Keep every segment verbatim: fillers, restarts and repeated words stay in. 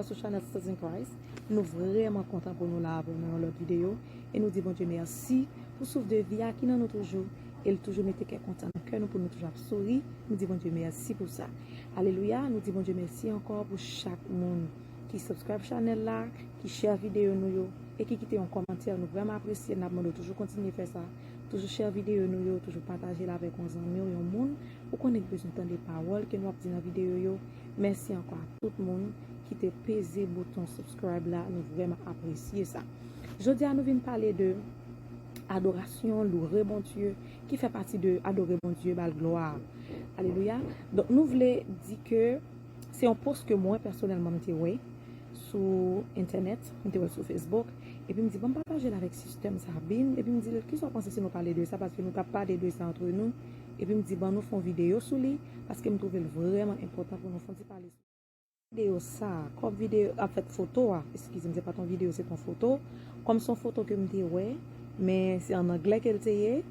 Sou chanèl Sisters in Christ. Nou vrèman kontan pou nou la avè w nan yon lòt videyo. E nou di Bondye mèsi pou souf de vi a ki nan nou toujou. E l toujou mete kè kontan nan kè nou pou nou toujou ap souri. Nou di Bondye mèsi pou sa. Alelouya, nou di Bondye mèsi ankò pou chak moun ki subscribe chanèl la, ki share videyo nou yo, e ki kite yon kòmantè. Nou vrèman apresye, n ap mande w toujou kontinye fè sa. Toujou share videyo nou yo, toujou pataje l avèk yon zanmi w, yon moun ou konnen ki bezwen tande pawòl ke nou ap di nan videyo yo. Mèsi ankò a tout moun ki te peze bouton subscribe la, nou vrèman apresye sa. Jodi a nou vin pale de adorasyon, loure Bondye, ki fè pati de adore Bondye, ba l glwa. Alelouya. Donk nou vle di ke se yon post ke mwen pèsonèlman m te wè sou entènèt, m te wè l sou Facebook, epi m di, "Ban m pataje l avèk sistè m Sabine," epi m di l, "Kisa w panse si nou pale de sa, paske nou t ap pale de sa antre nou," epi m di, "Ban nou fè yon videyo sou li, paske m twouve l vrèman enpòtan pou nou fè yon ti pale sou videyo sa a." Kòm videyo, anfèt, foto a, eskize m, se pa t yon videyo, se t yon foto. Kòm se yon foto ke m te wè, men se ann anglè ke l te ye,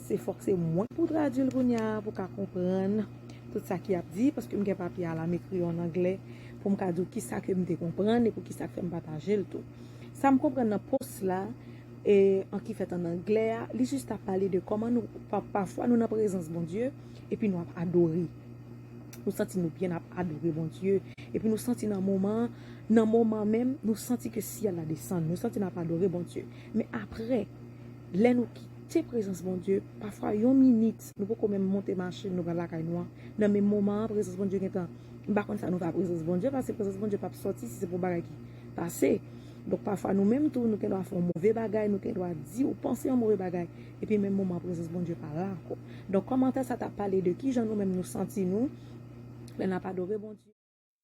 se fòk se mwen pou tradui l kounye a, pou ka konprann tout sa ki ap di, paske m gen papye a la, m ekri yo ann anglè, pou m ka di w kisa ke m te konprann e pou kisa k fè m pataje l tou. Sa m konprann nan post la, e, an ki fèt ann anglè a, li jis ap pale de kòman nou, pa, pafwa nou nan prezans Bondye, epi nou ap adore. Nou santi nou byen ap adore Bondye, epi nou santi nan moman, nan moman menm, nou santi ke syèl la desann, nou santi n ap adore Bondye. Men apre, lè nou kite prezans Bondye, pafwa yon minit, nou poko menm monte machin, nou pral lakay nou an, nan menm moman an, prezans Bondye gentan, m pa konn sa nou fè a prezans Bondye, paske prezans Bondye p ap sòti si se pou bagay ki pase. Donk, pafwa nou menm tou, nou gen dwa fè yon move bagay, nou gen dwa di ou panse yon move bagay, epi menm moman prezans Bondye pa la ankò. Donk, kòmantè sa t ap pale de kijan nou menm nou santi nou lè n ap adore Bondye.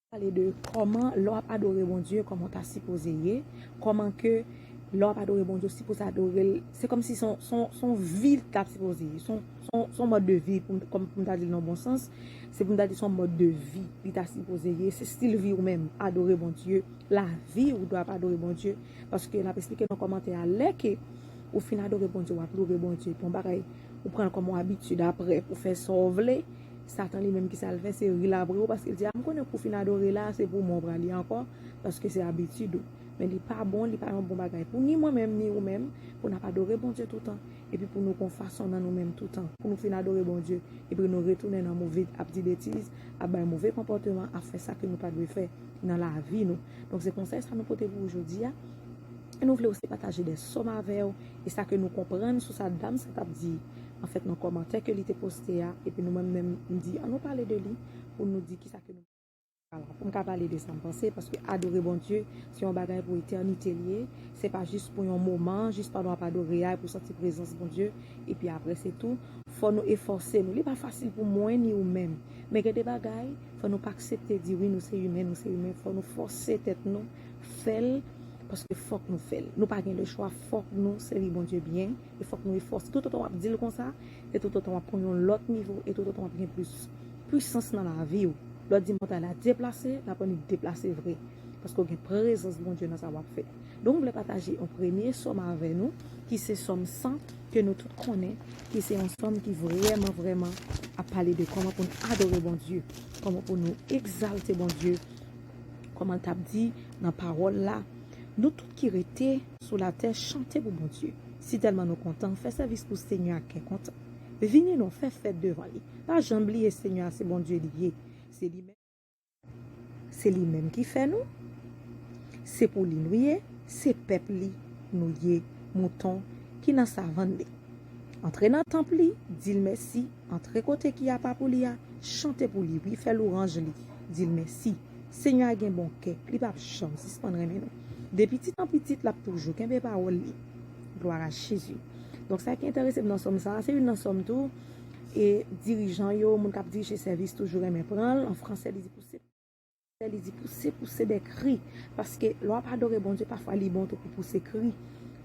Pale de kòman lè w ap adore Bondye, kòman w ta sipoze ye, kòman ke lè w ap adore Bondye, w sipoze adore l, se kòmsi se yon, se yon, se yon vi l ta sipoze ye, se yon, se yon, se yon mòd de vi, pou m, kòm pou m ta di l nan bon sans, se pou m ta di se yon mòd de vi li ta sipoze ye, se stil vi w menm, adore Bondye, lavi w dwe ap adore Bondye, paske l ap esplike nan kòmantè a, lè ke ou fin adore Bondye, w ap loure Bondye, pou yon bagay, ou pran l kòm yon abitid apre, pou fè sa w vle, Satan li menm ki sa l fè, se ri l ap ri w, paske l di, "A, m konnen kou w fin adore la, se pou mwen w pral ye ankò, paske se abitid ou." Men li pa bon, li pa yon bon bagay pou ni mwen menm, ni ou menm, pou n ap adore Bondye toutan, epi pou nou gon fason nan nou menm toutan, pou nou fin adore Bondye, epi nou retounen nan move, ap di betiz, ap bay move konpòteman, ap fè sa ke nou pa dwe fè nan lavi nou. Donk, se konsèy sa nou pote pou ou jodi a. E nou vle osi pataje de sòm avè w, e sa ke nou konprann sou sa dam sa t ap di, anfèt, nan kòmantè ke li te poste a, epi nou menm menm, m di, ann nou pale de li, pou nou di kisa ke nou, pou m ka pale de sa m panse, paske adore Bondye, se yon bagay pou etènite l ye, se pa jis pou yon moman, jis pandan w ap adore a, pou w santi prezans Bondye, epi apre se tou, fò nou efòse nou. Li pa fasil pou mwen ni ou menm, men gen de bagay, fò nou pa aksepte di, "Wi, nou se imen, nou se imen," fò nou fòse tèt nou, fè l, paske fòk nou fè l. Nou pa gen lechwa, fòk nou sèvi Bondye byen, e fòk nou efòse. Toutotan w ap di l konsa, e toutotan w ap pran yon lòt nivo, e toutotan w ap gen plis pwisans nan lavi w. Lè w di montay la deplase, l ap annik deplase vre, paske w gen prezans Bondye nan sa w ap fè. Donk, m vle pataje yon premye sòm avè nou, ki se sòm san, ke nou tout konnen, ki se yon sòm ki vrèman, vrèman ap pale de kòman pou n adore Bondye, kòman pou nou egzalte Bondye, kòman l t ap di nan pawòl la, "Nou tout ki rete sou latè, chante pou Bondye. Sitèlman nou kontan, fè sèvis pou Senyè a ak kè kontan. Vini non, fè fèt devan li. Pa janm bliye Senyè a se Bondye li ye. Se li menm, se li menm ki fè nou. Se pou li nou ye, se pèp li nou ye, mouton ki nan savann li. Antre nan tanp li, di l mèsi, antre kote ki apa pou li a, chante pou li, wi, fè lwanj li, di l mèsi. Senyè a gen bon kè, li p ap janm sispann renmen nou. De pitit an pitit, l ap toujou kenbe pawòl li." Glwa a Jezi. Donk, sa ki enterese m nan sòm sa a, se youn nan sòm tou, e dirijan yo, moun k ap dirije sèvis toujou renmen pran l. An fransè, li di pou se, li di pouse, pouse des cris. Paske lè w ap adore Bondye, pafwa li bon tou pou pouse kri.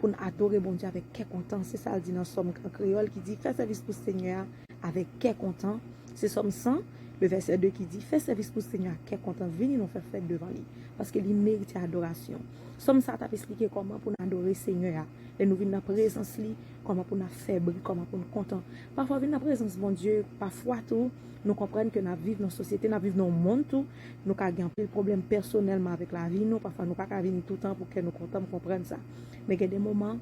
Pou n adore Bondye avèk kè kontan. Se sa l di nan sòm an kreyòl ki di, "Fè sèvis pou Senyè a avèk kè kontan." Se sòm san, le vèsè de ki di, "Fè sèvis pou Senyè a ak kè kontan, vini nou fè fèt devan li, paske li merite adorasyon." Sòm sa a t ap esplike kòman pou n adore Senyè a. Lè nou vin nan prezans li, kòman pou n ap fè bri, kòman pou n kontan. Pafwa, vin nan prezans Bondye, pafwa tou, nou konprann ke n ap viv nan sosyete, n ap viv nan yon monn tou, nou ka gen anpil pwoblèm pèsonèlman avèk lavi nou, pafwa nou pa ka vini toutan pou kè nou kontan, m konprann sa. Men gen de moman,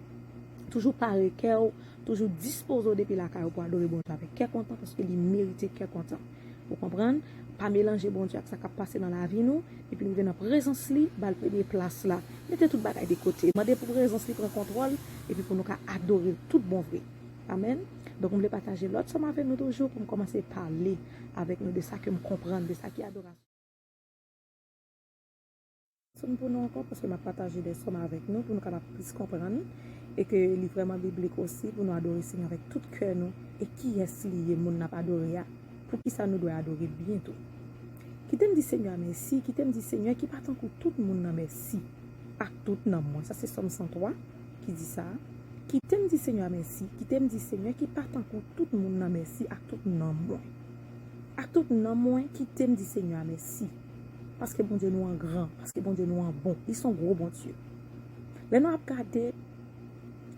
toujou pare kè w, toujou dispoze w depi lakay ou pou adore Bondye avèk kè kontan, paske li merite kè kontan. Ou konprann? Pa melanje Bondye ak sa k ap pase nan lavi nou, epi nou vin nan prezans li, ba l premye plas la. Mete tout bagay de kote. Mande pou prezans li pran kontwòl, epi pou nou ka adore l tout bon vre. Amèn. Donk, m vle pataje lòt sòm avèk nou toujou pou m kòmanse pale avèk nou de sa ke m konprann, de sa ki adorasyon. Sòm pou nou ankò, paske m ap pataje de sòm avèk nou pou nou kapab plis konprann, e ke li vrèman biblik osi pou nou adore Senyè avèk tout kè nou. E kiyès li ye, moun n ap adore a? Poukisa nou dwe adore l byen tou? Kite m di Senyè a mèsi, kite m di Senyè ki pa tankou tout moun nan mèsi ak tout nanm mwen. Sa se Sòm san twa ki di sa. Kite m di Senyè a mèsi, kite m di Senyè ki pa tankou tout moun nan mèsi ak tout nanm mwen. Ak tout nanm mwen, kite m di Senyè a mèsi. Paske Bondye nou an gran, paske Bondye nou an bon. Li se yon gwo Bondye. Lè nou ap gade,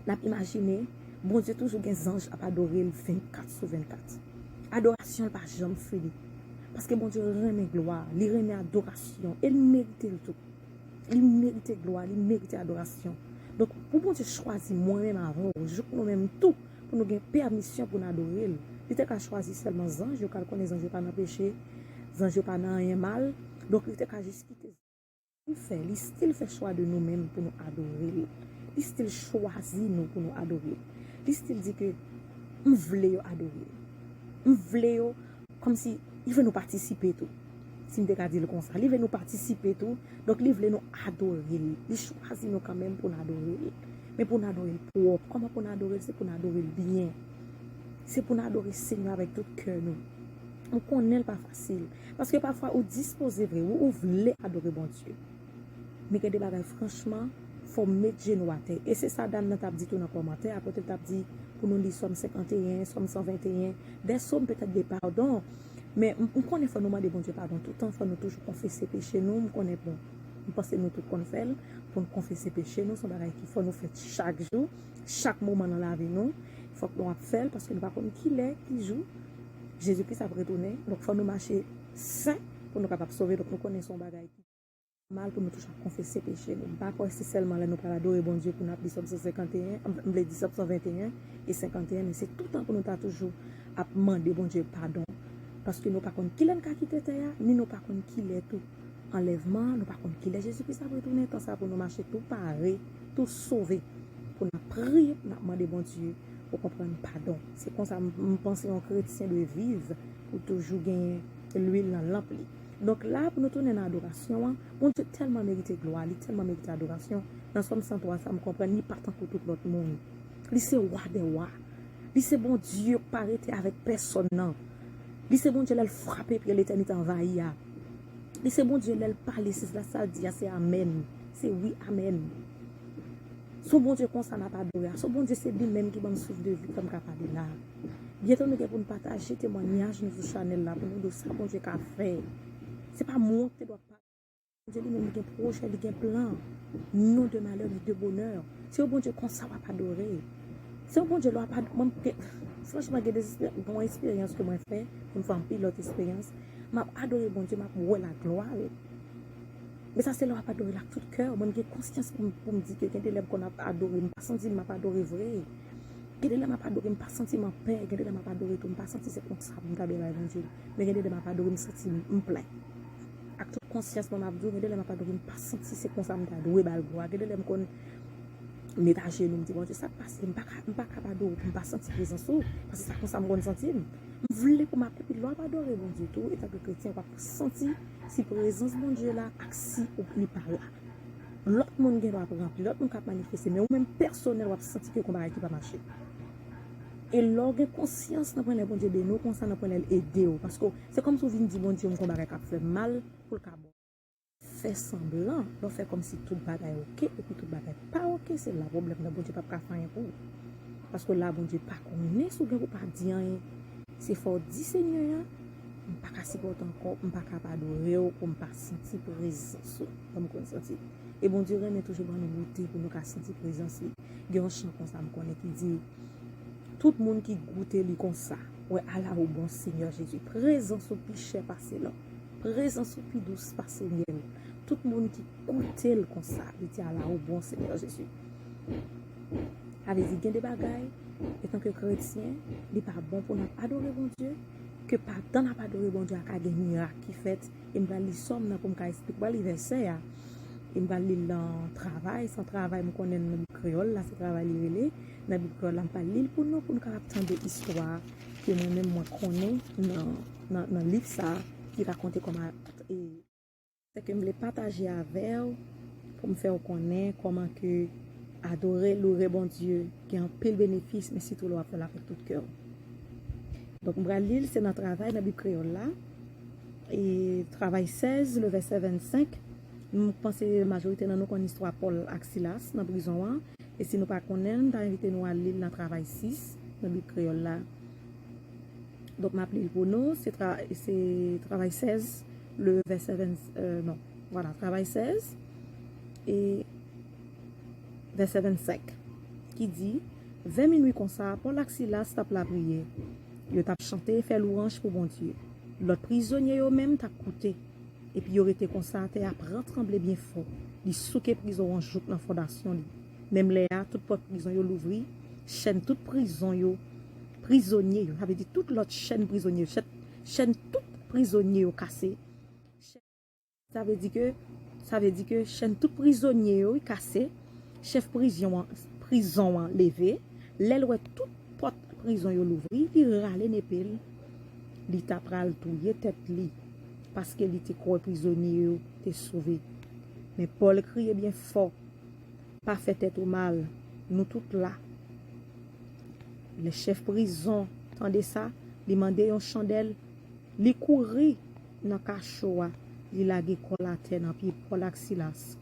n ap imajine, Bondye toujou gen zanj ap adore l vennkat sou vennkat. Adorasyon l pa janm fini. Paske Bondye renmen glwa, li renmen adorasyon, e l merite l tou. Li merite glwa, li merite adorasyon. Donk, pou Bondye chwazi mwen menm avè w, jouk nou menm tou, pou nou gen pèmisyon pou n adore l, li te ka chwazi sèlman zanj yo, kal konnen zanj yo pa nan peche, zanj yo pa nan anyen mal. Donk, li te ka jis kite zanj li fè, li still fè chwa de nou menm pou nou adore l. Li still chwazi nou pou nou adore l. Li still di ke, "M vle yo adore m. M vle yo," kòmsi li vle nou patisipe tou. Si m te ka di l konsa, li vle nou patisipe tou. Donk, li vle nou adore l. Li chwazi nou kanmenm pou n adore l. Men pou n adore l pwòp. Kòman pou n adore l? Se pou n adore l byen. Se pou n adore Senyè avèk tout kè nou. M konnen l pa fasil. Paske pafwa ou dispoze vre, ou, ou vle adore Bondye. Men gen de bagay, franchman, fò w met jenou atè. E se sa dam nan t ap di tou nan kòmantè a, kote l t ap di pou nou li Sòm senkanteyen, Sòm san venteyen, de sòm petèt de padon. Men m, m konnen fò nou mande Bondye padon toutan, fò nou toujou konfese peche nou. M konnen, bon, m panse nou tout konn fè l, pou n konfese peche nou, se yon bagay ki fò nou fè chak jou, chak moman nan lavi nou. Fòk nou ap fè l, paske nou pa konn kilè, ki jou Jezi Kris ap retounen. Donk, fò nou mache sen pou nou kapab sove. Donk, nou konnen se yon bagay ki mal pou nou toujou ap konfese peche nou. M pa kwè se sèlman lè nou pral adore Bondye pou n ap li Sòm san senkanteyen, m vle di Sòm san venteyen e senkanteyen, men se toutan pou nou ta toujou ap mande Bondye padon. Paske nou pa konn kilè n ka kite tè a, ni nou pa konn kilè tou anlèvman an, nou pa konn kilè Jezi Kris ap retounen. Tan sa pou nou mache tou pare, tou sove, pou n ap priye, pou n ap mande Bondye, ou konprann, padon. Se konsa m, m panse yon kretyen dwe viv, pou toujou gen lwil nan lanp li. Donk la, pou nou tounen nan adorasyon an, Bondye tèlman merite glwa, li tèlman merite adorasyon. Nan Sòm san twa sa, m konprann, li pa tankou tout lòt moun. Li se Wa dè wa. Li se Bondye k pa rete avèk pèsonn nan. Li se Bondye lè l frape pye l, etènite anvayi a. Li se Bondye lè l pale, se la sa l di a, se amèn. Se wi, amèn. Se yon Bondye konsa n ap adore a. Se yon Bondye, se li menm ki ban m souf de vi, fè m ka pale la. Byento nou gen pou n pataje temwanyaj nou sou chanèl la, pou nou di w sa Bondye ka fè. Se pa mwen ki te dwe ap pale. Bondye li menm li gen pwojè, li gen plan. Non de malè ni de bonè. Se yon Bondye konsa w ap adore. Se yon Bondye lè w ap adore. Mwen, franchman, gen de, gen yon eksperyans ke mwen fè, pou m fè anpil lòt eksperyans. M ap adore Bondye, m ap wè laglwa l. Men sa se lè w ap adore l ak tout kè w. Mwen, m gen konsyans pou m, pou m di ke gen de lè m konn ap adore, m pa santi m ap adore vre. Gen de lè m ap adore, m pa santi m anpè. Gen de lè m ap adore tou, m pa santi se konsa pou m ta dwe bay Bondye. Men gen de lè m ap adore, m santi m, m plen. Ak tout konsyans mwen, m ap di w, gen de lè m ap adore, m pa santi se konsa m ta dwe ba l glwa. Gen de lè m konn met ajenou, m di, "Bondye, sa k pase? M pa ka, m pa ka pa adore w pou m pa santi prezans ou, paske sa konsa m konn santi m." M vle pou m ap, epi lè w ap adore Bondye tou, etanke kretyen, w ap santi si prezans Bondye la ak si ou, li pa la. Lòt moun gen dwa ap ranpli, lòt moun k ap manifeste, men ou menm pèsonèl, w ap santi ke gon bagay ki pa mache. E lè w gen konsyans nan pwen lè Bondye beni w konsa, nan pwen lè l ede w, paske se kòmsi w vin di Bondye, m gon bagay k ap fè m mal, pou l ka bon. Fè sanblan, lè w fè kòmsi tout bagay oke, epi tout bagay pa oke, se la pwoblèm nan, Bondye p ap ka fè anyen pou ou. Paske la, Bondye pa konnen si w gen pou pa di anyen. Se fò w di Senyè a, "M pa ka sipòte ankò, m pa ka pa adore w pou m pa santi prezans ou." Ban m konn santi. E Bondye renmen toujou ban nou goute pou nou ka santi prezans li. Gen yon chan konsa m konnen ki di, tout moun ki goute li konsa, wè ala ou bon Senyè Jezi. Prezans ou pi chè pase lò. Prezans ou pi dous pase myèl. Tout moun ki goute l konsa, li di ala ou bon Senyè Jezi. Sa vle di gen de bagay, etanke kretyen, li pa bon pou n ap adore Bondye, ke pandan n ap adore Bondye a ka gen mirak ki fèt, e m pral li sòm nan pou m ka esplike, m pral li vèsè a, e m pral li l nan Travay, se yon Travay m konnen nan Bib Kreyòl la, se Travay li rele, nan Bib Kreyòl la, m pral li l pou nou, pou nou kapab tande istwa ke mwen menm mwen konnen nan, nan, nan liv sa a, ki rakonte kòman, e, se ke m vle pataje avè w, pou m fè w konnen kòman ke adore, loure Bondye, gen anpil benefis, men sitou lè w ap fè l avèk tout kè w. Donk, m pral li l, se nan Travay, nan Bib Kreyòl la, e Travay sèz, le vèsè vennsenk, m panse majorite nan nou konn istwa Pòl ak Silas nan prizon an, e si nou pa konnen l, m ta envite nou al li l nan Travay sis, nan Bib Kreyòl la. Donk, m ap li l pou nou, se tra, se Travay sèz, le vèsè ven, euh, non, vwala, Travay sèz, e vèsè vennsenk, ki di, vè minwi konsa, Pòl ak Silas t ap lapriyè. Yo t ap chante e fè lwanj pou Bondye. Lòt prizonye yo menm t ap koute. Epi yo rete konsa, tè a pran tranble byen fò. Li souke prizon an jouk nan fondasyon li. Menm lè a, tout pòt prizon yo louvri, chèn tout prizon yo, prizonye yo, sa vle di tout lòt chèn prizonye yo, chèn, chèn tout prizonye yo kase. Sa vle di ke, sa vle di ke chèn tout prizonye yo kase, chèf prizon an, prizon an leve, lè l wè tout pòt prizon yo louvri, li rale nepe l, li ta pral touye tèt li, paske li te kwè prizonye yo te sove. Men Pòl kriye byen fò, pa fè tèt ou mal, nou tout la. Lè chèf prizon tande sa, li mande yon chandèl, li kouri nan kacho a, li lage kò l atè nan pye Pòl ak Silas.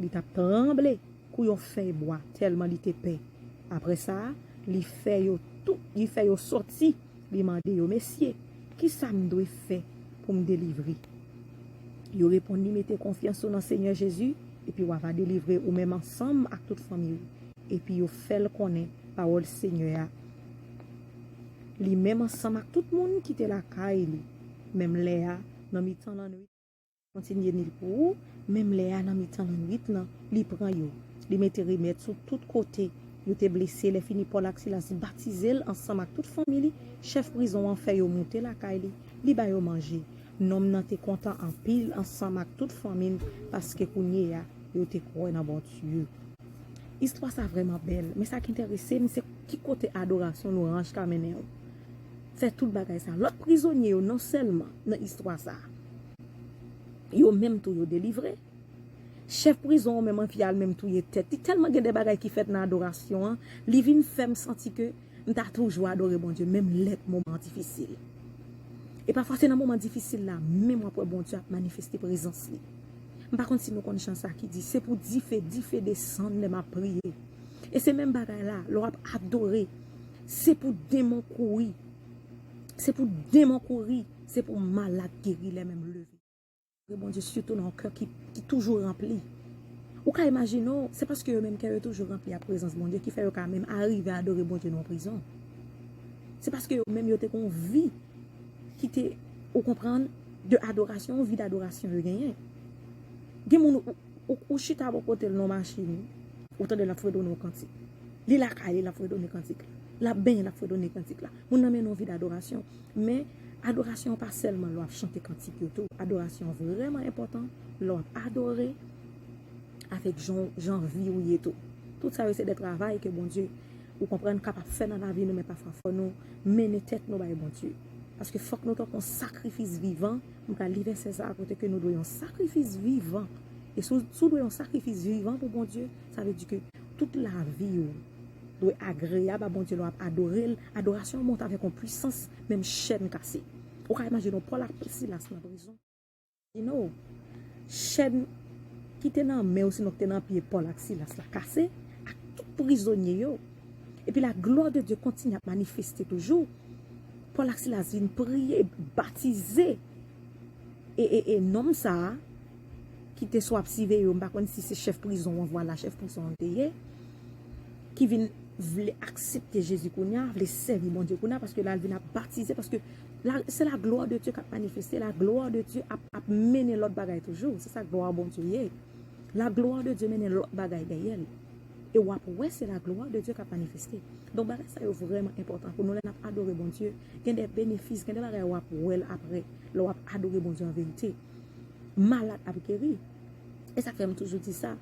Li t ap tranble kou yon fèy bwa, tèlman li te pè. Apre sa, li fè yo tou, li fè yo soti, li mande yo, mesye, kisa m dwe fè pou m delivre? Yo reponn li, mete konfyans ou nan Senyè Jezi, epi w a va delivre ou menm ansanm ak tout fanmi w. Epi yo fè l konnen pawòl Senyè a, li menm ansanm ak tout moun ki te lakay li, menm lè a, nan mitan lannwit. Kontinye li l pou ou, menm lè a, nan mitan lannwit lan, li pran yo. Li mete remèd sou tout kote yo te blese. Lè fini, Pòl ak Silas batize l ansanm ak tout fanmi li. Chèf prizon an fè yo moute lakay li. Li ba yo manje. Nonm nan te kontan anpil ansanm ak tout fanmi l, paske kounye a, yo te kwè nan Bondye. Istwa sa vrèman bèl, men sa ki enterese m, se ki kote adorasyon lwanj ka mennen w. Fè tout bagay sa. Lòt prizonye yo, non sèlman nan istwa sa, yo menm tou yo delivre, chèf prizon an menm anvi al menm touye tèt li. Tèlman gen de bagay ki fèt nan adorasyon an, li vin fè m santi ke m ta toujou adore Bondye, menm lè moman an difisil. E pafwa se nan moman difisil la menm w ap wè Bondye ap manifeste prezans li. M pa konn si nou konn chan sa ki di, se pou dife, dife desann lè m ap priye. E se menm bagay la, lè w ap adore, se pou demon kouri. Se pou demon kouri, se pou malad geri lè menm leve. Adore Bondye sitou nan yon kè ki, ki toujou ranpli. Ou ka imajine w, se paske yo menm kè yo toujou ranpli ak prezans Bondye ki fè yo ka menm arive adore Bondye nan yon prizon. Se paske yo menm yo te gen yon vi ki te, ou konprann, de adorasyon, yon vi dadorasyon yo genyen. Gen moun ou, ou, ou chita bò kote l nan machin, ou tande l ap fredone yon kantik. Li lakay li, l ap fredone kantik la. L ap benyen, l ap fredone kantik la. Moun nan mennen yon vi dadorasyon. Men, adorasyon an pa sèlman lè w ap chante kantik yo tou. Adorasyon an vrèman enpòtan lè w ap adore avèk jan, jan vi ou ye tou. Tout sa yo se de travay ke Bondye, ou konprann, kapab fè nan lavi nou, men pafwa fò nou mennen tèt nou bay Bondye. Paske fòk nou tankou yon sakrifis vivan. M pral li vèsè sa a kote ke nou dwe yon sakrifis vivan. E si w, si w dwe yon sakrifis vivan pou Bondye, sa vle di ke tout lavi w dwe agreyab a Bondye lè w ap adore l. Adorasyon an monte avèk yon pwisans, menm chèn kase. Ou ka imajine w, Pòl ak Silas nan prizon. Imajine w, chèn ki te nan men w, sinon ki te nan pye Pòl ak Silas la kase, ak tout prizonye yo. Epi la glwa de Dye kontinye ap manifeste toujou. Pòl ak Silas vin priye, batize. E, e, e nonm sa a, ki te sou ap siveye yo, m pa konn si se chèf prizon an, vwala, chèf prizon an te ye. ki vin vle aksepte Jezi kounye a, vle sèvi Bondye kounye a, paske la l vin ap batize, paske la, se la gloire de Dieu k ap manifeste, la gloire de Dieu ap, ap mennen lòt bagay toujou. Se sa glwa Bondye ye. La gloire de Dieu mennen lòt bagay dèyè l. E w ap wè se la gloire de Dieu k ap manifeste. Donk, bagay sa yo vrèman enpòtan pou nou lè n ap adore Bondye. Gen de benefis, gen de bagay w ap wè l apre, lè w ap adore Bondye an verite. Malad ap geri. E sa k fè m toujou di sa.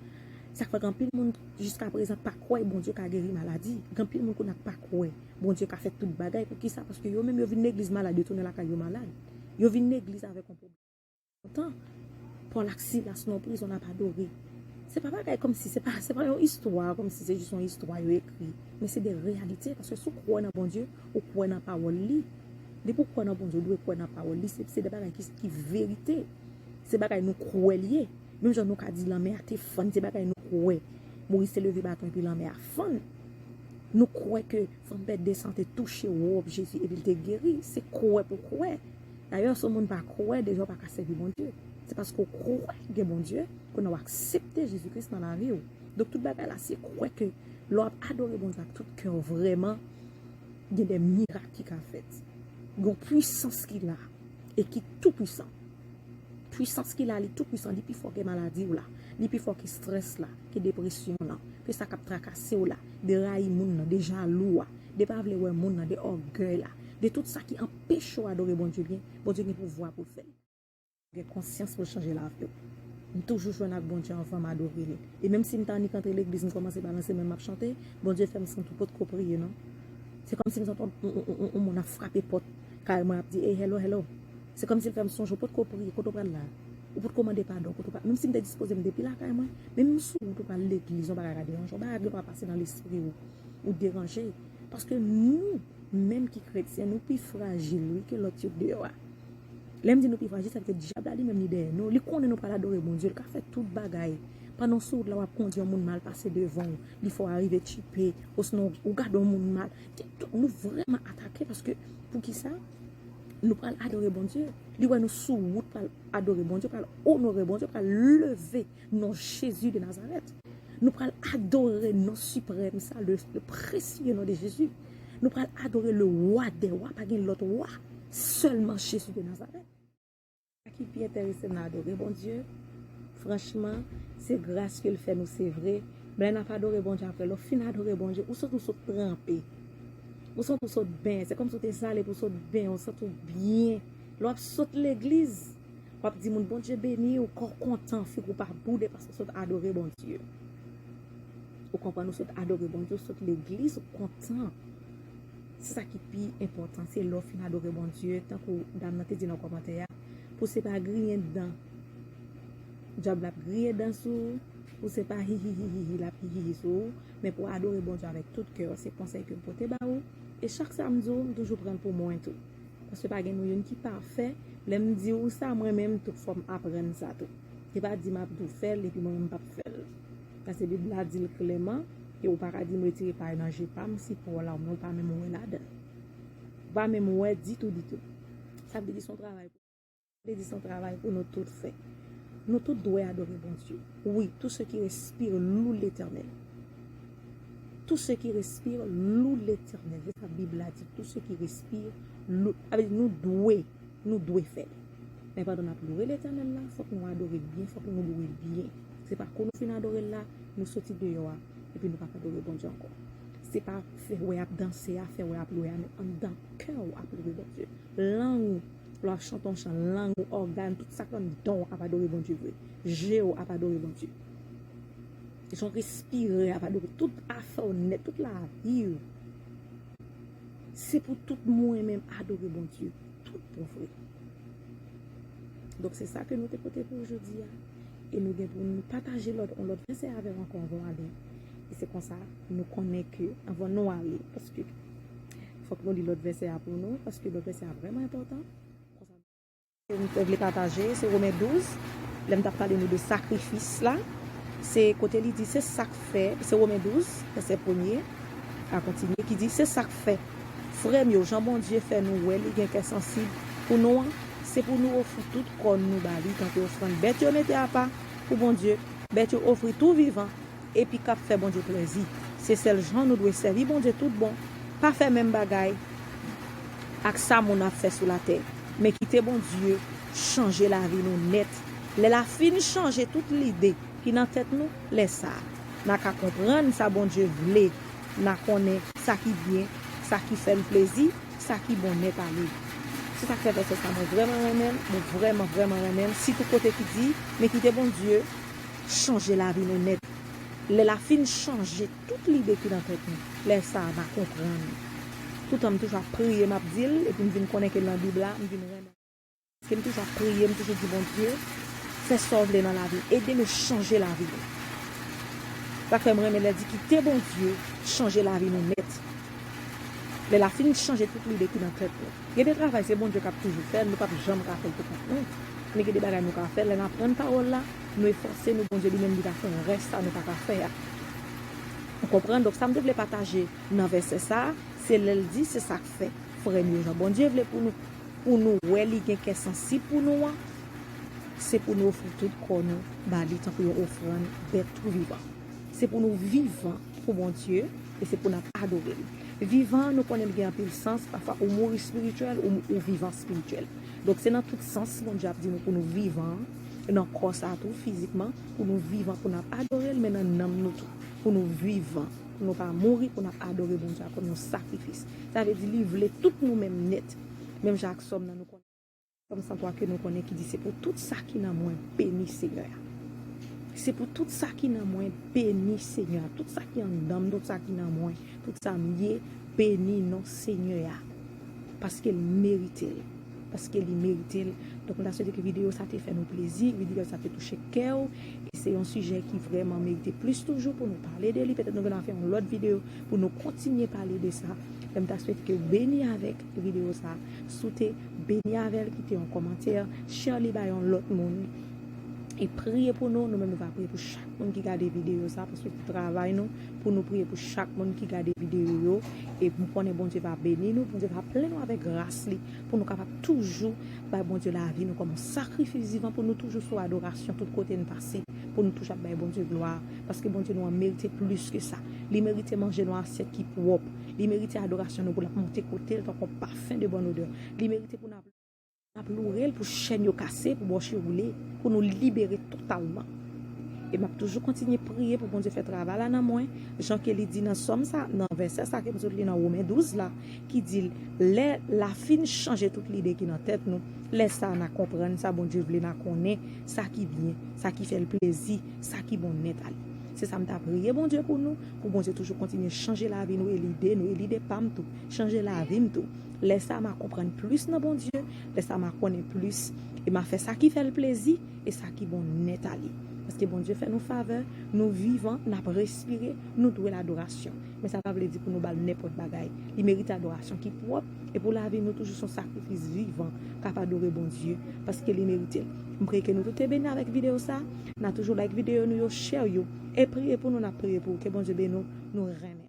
Sa k fè gen anpil moun jiska prezan pa kwè Bondye ka geri maladi. Gen anpil moun kounye a k pa kwè Bondye ka fè tout bagay. Poukisa? Paske yo menm yo vin legliz malad, yo tounen lakay yo malad. Yo vin legliz avèk yon pwoblèm. Kontan. Pòl ak Silas nan yon prizon l ap adore. Se pa bagay kòmsi, se pa, se pa yon istwa kòmsi se jis yon istwa yo ekri. Men se de reyalite, paske si w kwè nan Bondye, ou kwè nan pawòl li. Depi w kwè nan Bondye, ou dwe kwè nan pawòl li. Se, se de bagay ki, ki verite. Se bagay nou kwè l ye. Menm jan nou ka di lanmè a te fann, se bagay nou kwè. Moyiz te leve baton epi lanmè a fann. Nou kwè ke fanm pèd de san te touche wòb Jezi epi l te geri. Se kwè pou kwè. Dayè, si yon moun pa kwè, deja w pa ka sèvi Bondye. Se paske w kwè gen Bondye, kounye a w aksepte Jezi Kris nan lavi w. Donk, tout bagay la, se kwè ke lè w ap adore Bondye ak tout kè w vrèman, gen de mirak ki ka fèt. Gen yon pwisans ki la e ki tou pwisan. Pwisans ki la, li tou pwisan, li pi fò ke maladi w la, li pi fò ke strès la, ke depresyon an, ke sa k ap trakase w la, de rayi moun nan, de jalou a, de pa vle wè moun nan, de ògèy la, de tout sa ki anpeche w adore Bondye byen, Bondye gen pouvwa pou l fè l. Gen konsyans pou l chanje lavi w. M toujou jwenn ak Bondye anvan m adore li. E menm si m t annik antre legliz, m kòmanse balanse men m ap chante, Bondye fè m santi w potko priye non. Se kòmsi m santi yon, yon, yon, yon, yon moun ap frape pòt kay mwen ap di, "Ey, hello, hello." Se kòmsi l fè m sonje w potko priye, kote w pral la? Ou potko mande padon, kote w pa, menm si m te dispoze m depi lakay mwen, men m sou wout ou pral legliz, yon bagay ka deranje w, yon bagay gen dwa pase nan lespri w, ou deranje. Paske nou menm ki kretyen, nou pi frajil, wi, ke lòt yo k deyò a. Lè m di nou pi frajil, sa vle di dyab la li menm li dèyè nou. Li konnen nou pral adore Bondye, li ka fè tout bagay. Pandan w sou wout la, w ap kondui yon moun mal pase devan w, li fè w arive tchipe, osnon ou gade yon moun mal. Te- Nou vrèman atake paske, poukisa? Nou pral adore Bondye. Li wè nou sou wout pral adore Bondye, pral onore Bondye, pral leve non Jezi de Nazarèt. Nou pral adore non siprèm sa, le, le précieux nom de Jésus. Nou pral adore le wa dè wa, pa gen lòt wa, sèlman Jezi de Nazarèt. Sa ki pi enterese m nan adore Bondye, franchman, se gras ke l fè nou, se vre. Men lè n ap adore Bondye apre, lè w fin adore Bondye, ou santi w sot tranpe. Ou santi w sot benyen. Se kòmsi w te sale pou w sot benyen, ou santi w byen. Lè w ap sot legliz, w ap di moun, "Bondye beni w," kò w kontan, figi w pa boude paske w sot adore Bondye. Ou konprann, ou sot adore Bondye, ou sot legliz, ou kontan. Se sa ki pi enpòtan, se lè w fin adore Bondye, tankou dam nan te di nan kòmantè a, pou se pa griyen dan. Dyab la ap griyen dan sou ou, pou se pa hihihihihi l ap hihihi sou ou, men pou adore Bondye avèk tout kè w, se konsèy ke m pote ba ou. E chak sa m di w, m toujou pran l pou mwen tou. Paske pa gen nou youn ki pafè. Lè m di w sa, mwen menm tou fò m aprann sa tou. Se pa di m ap tou fè l epi mwen menm m p ap fè l. Paske Bib la di l klèman, e ou pa ka di m retire pa nan je pa m si pa w la, ou pa menm wè ladan l. Ou pa menm wè ditou, ditou. Sa vle di se yon travay pou, vle di se yon travay pou nou tout fè. Nou tout dwe adore Bondye. Wi, tout ce qui respire loue l'Éternel. Tout ce qui respire loue l'Éternel. Se sa Bib la di. Tout ce qui respire loue. Sa vle di nou dwe, nou dwe fè l. Men pandan n ap louwe Letènèl la, fòk nou adore l byen, fòk nou louwe l byen. Se pa kou nou fin adore l la, nou soti deyò a, epi nou p ap adore Bondye ankò. Se pa fè wè ap danse a, fè wè ap louwe a, men anndan kè w ap louwe Bondye. Lang ou, lè w ap chante yon chan, lang ou, ògàn, tout sa k anndan w ap adore Bondye vre. Je w ap adore Bondye. Jan w respire ap adore, tout afè w nèt, tout lavi w. Se pou tout mwen menm adore Bondye, tout bon vre. Donk, se sa ke nou te pote pou w jodi a. E nou gen pou nou pataje lòt, yon lòt vèsè avè w ankò anvan w ale. E se konsa, nou konnen ke, anvan nou ale, paske fòk nou li lòt vèsè a pou nou, paske lòt vèsè a vrèman enpòtan. Ke m te vle pataje, se Women douz. Lè m t ap pale nou de sakrifis la, se kote li di, se sa k fè, se Women douz, vèsè premye, a kontinye, ki di, se sa k fè, frè m yo, jan Bondye fè nou wè li gen kè sansib pou nou an, se pou nou ofri tout kò nou ba li tankou ofrann bèt yo mete apa pou Bondye, bèt yo ofri tou vivan, epi k ap fè Bondye plezi. Se sèl jan nou dwe sèvi Bondye tout bon. Pa fè menm bagay ak sa moun ap fè sou latè, men kite Bondye chanje lavi nou nèt. Lè l a fin chanje tout lide ki nan tèt nou, lè sa a, n a ka konprann sa Bondye vle, n a konnen sa ki byen, sa ki fè l plezi, sa ki bon nèt ale. Se sa k fè vèsè sa mwen vrèman renmen l, mwen vrèman, vrèman renmen l, sitou kote ki di, men kite Bondye chanje lavi nou nèt. Lè l a fin chanje tout lide ki nan tèt nou, lè sa a n a konprann. Toutan m toujou ap priye, m ap di l, epi m vin konnen ke l nan Bib la, m vin renmen. Paske m toujou ap priye, m toujou di Bondye, fè sa w vle nan lavi m, ede nou chanje lavi nou. Sa k fè m renmen lè l di kite Bondye chanje lavi nou nèt. Lè l a fin chanje tout lide ki nan tèt nou. Gen de travay se Bondye k ap toujou fè l, nou p ap janm ka fè l pou kont nou. Men gen de bagay nou ka fè, lè n aprann pawòl la, nou efòse nou, Bondye li menm li ka fè rès sa nou pa ka fè a. Ou konprann? Donk sa m te vle pataje nan vèsè sa a, se lè l di se sa k fè, frè m yo, jan Bondye vle pou nou, pou nou wè li gen kè sansib pou nou an, se pou nou ofri tout kò nou ba li tankou yon ofrann bèt tou vivan. Se pou nou vivan pou Bondye e se pou n ap adore l. Vivan, nou konnen l gen anpil sans, pafwa ou mouri espirityèl, ou, ou vivan espirityèl. Donk se nan tout sans Bondye ap di nou pou nou vivan, nan kò sa a tou, fizikman, pou nou vivan, pou n ap adore l, men nan nanm nou tou, pou nou vivan, pou nou pa mouri, pou n ap adore Bondye a kòm yon sakrifis. Sa vle di li vle tout nou menm nèt, menm jan ak sòm nan nou konnen. Sòm san twa ke nou konnen ki di, se pou tout sa ki nan mwen, beni Senyè a. Se pou tout sa ki nan mwen, beni Senyè a. Tout sa ki anndan m, tout sa ki nan mwen, tout sa m ye, beni non Senyè a. Paske l merite l. Paske li merite l. Donk, m ta swete ke videyo sa te fè nou plezi, videyo sa te touche kè w. E se yon sijè ki vrèman merite plis toujou pou nou pale de li. Petèt nou gen dwa fè yon lòt videyo pou nou kontinye pale de sa. Men m ta swete ke w beni avèk videyo sa. Si w te beni avè l, kite yon kòmantè, share li bay yon lòt moun. E priye pou nou, nou menm nou va priye pou chak moun ki gade videyo sa, paske se travay nou pou nou priye pou chak moun ki gade videyo yo. E m konnen Bondye va beni nou, Bondye va plen nou avèk gras li, pou nou kapab toujou bay Bondye lavi nou kòm yon sakrifis vivan, pou nou toujou sou adorasyon tout kote n pase, pou nou toujou ap bay Bondye glwa, paske Bondye nou an merite plis ke sa. Li merite manje nou asyèt ki pwòp, li merite adorasyon nou pou l ap monte kote l tankou yon pafen de bòn odè. Li merite pou n ap N ap loure l pou chèn yo kase, pou bòche woule, pou nou libere totalman. E m ap toujou kontinye priye pou Bondye fè travay la nan mwen, jan ke li di nan sòm sa, nan vèsè sa ke m sot li nan Women douz la, ki di, lè l a fin chanje tout lide ki nan tèt nou, lè sa a n a konprann sa Bondye vle, n a konnen sa ki byen, sa ki fè l plezi, sa ki bon nèt ale. Se sa m ta priye Bondye pou nou, pou Bondye toujou kontinye chanje lavi nou e lide nou, e lide pa m tou, chanje lavi m tou. Lè sa a, m a konprann plis nan Bondye, lè sa a, m a konnen plis, e m a fè sa ki fè l plezi, e sa ki bon nèt ale. Paske Bondye fè nou favè, nou vivan, n ap respire, nou dwe l adorasyon. Men sa pa vle di pou nou ba l nenpòt bagay. Li merite adorasyon ki pwòp, e pou lavi nou toujou se yon sakrifis vivan k ap adore Bondye, paske li merite l. M preye ke nou tout te beni avèk videyo sa. N a toujou like videyo nou yo, share yo, e priye pou nou, n ap priye pou ou. Ke Bondye beni w, nou renmen.